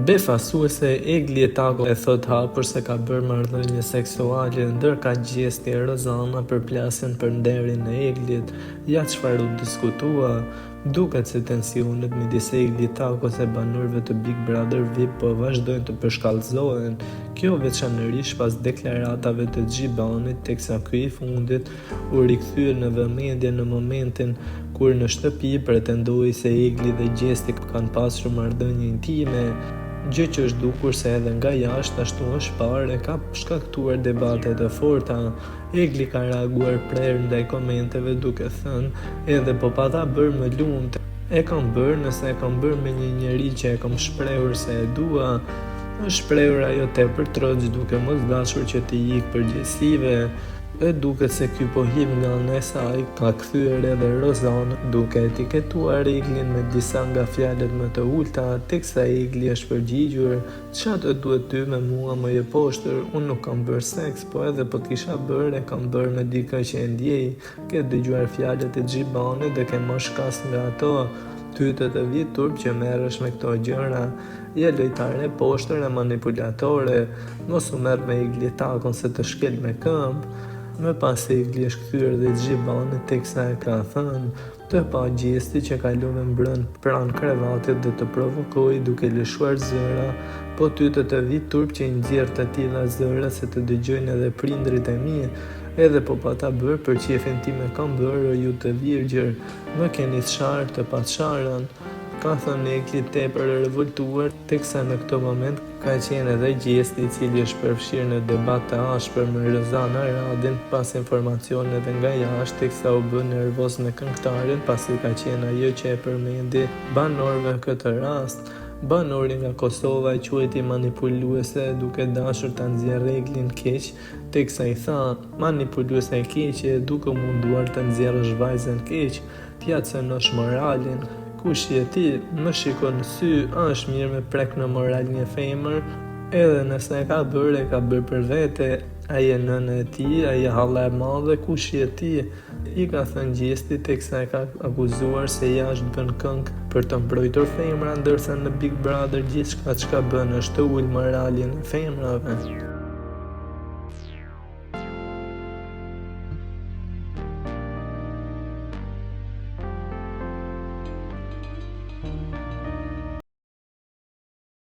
Befasuese, Egli Tako e thotë hapur se ka bërë marrëdhënie seksuale, ndërkaq Gjesti e Rozana përplasen për nderin e Eglit. Ja çfarë u diskutua. Duket se tensionet midis Egli Takos e banorëve të Big Brother VIP po vazhdojnë të përshkallëzohen, kjo veçanërisht pas deklaratave të Xhibanit teksa ky i fundit u rikthye në vëmendje në momentin kur në shtëpi pretendoi se Egli dhe Gjesti kanë pasur marrëdhënie intime, gjë që është dukur se edhe nga jashtë ashtu është parë e ka shkaktuar debate të forta. Egli ka reaguar prerë ndaj komenteve duke thënë edhe po pata bërë më lumtë, e kam bërë nëse e kam bërë me një njeri që e kam shprehur se e dua, është shprehur ajo tepër troç duke mos dashur që t'i ikë përgjegjësive. E duket se ky pohim nga ana e saj ka kthyer edhe Rozanën duke etiketuar Eglin me disa nga fjalët më të ulëta, teksa Egli është përgjigjur, Ça të duhet ty me mua moj e poshtër, unë nuk kam bërë seks, po edhe po të kisha bërë e kam bërë me dikë që e ndjej, ke dëgjuar fjalët e Xhibanit dhe ke marrë shkas nga ato, ty të të vijë turp që merresh me këto gjëra. Je lojtare e poshtër e manipulatore, mos u merr me Egli Takon se të shkel me këmbë. Më pas Egli është kthyer dhe Xhibanit teksa e ka thënë, Të pa Gjesti që kalove mbrëmë pranë krevatit dhe të provokoi duke lëshuar zëra, po ty të të vijë turp që i nxjerr të tilla zëra se të dëgjojnë edhe prindërit e mi, edhe po pata bërë për qejfin tim e kam bërë o ju të virgjër, më keni sharë të pasharën. Ka thënë Egli tepër e revoltuar, teksa në këtë moment ka qenë edhe Gjesti i cili është përfshirë në debat të ashpër me Rozana Radin pas informacioneve nga jashtë teksa u bë nervoz me këngëtaren pasi ka qenë ajo që e përmendi banorëve këtë rast. Banori nga Kosova e quajti manipuluese duke dashur ta nxjerrë Eglin keq teksa i tha, manipuluese e keqe duke u munduar të nxjerrësh vajzën keq. T'ia cenosh moralin. Kush je ti? Më shiko në sy, a është mirë me prek në moral një femër? Edhe nëse e ka bërë, e ka bërë për vete. A je nëna e tij, a je halla e madhe, kush je ti? I ka thënë Gjesti teksa e ka akuzuar se jashtë bën këngë për të mbrojtur femra, ndërsa në Big Brother gjithçka çka bën është të ulë moralin e femrave.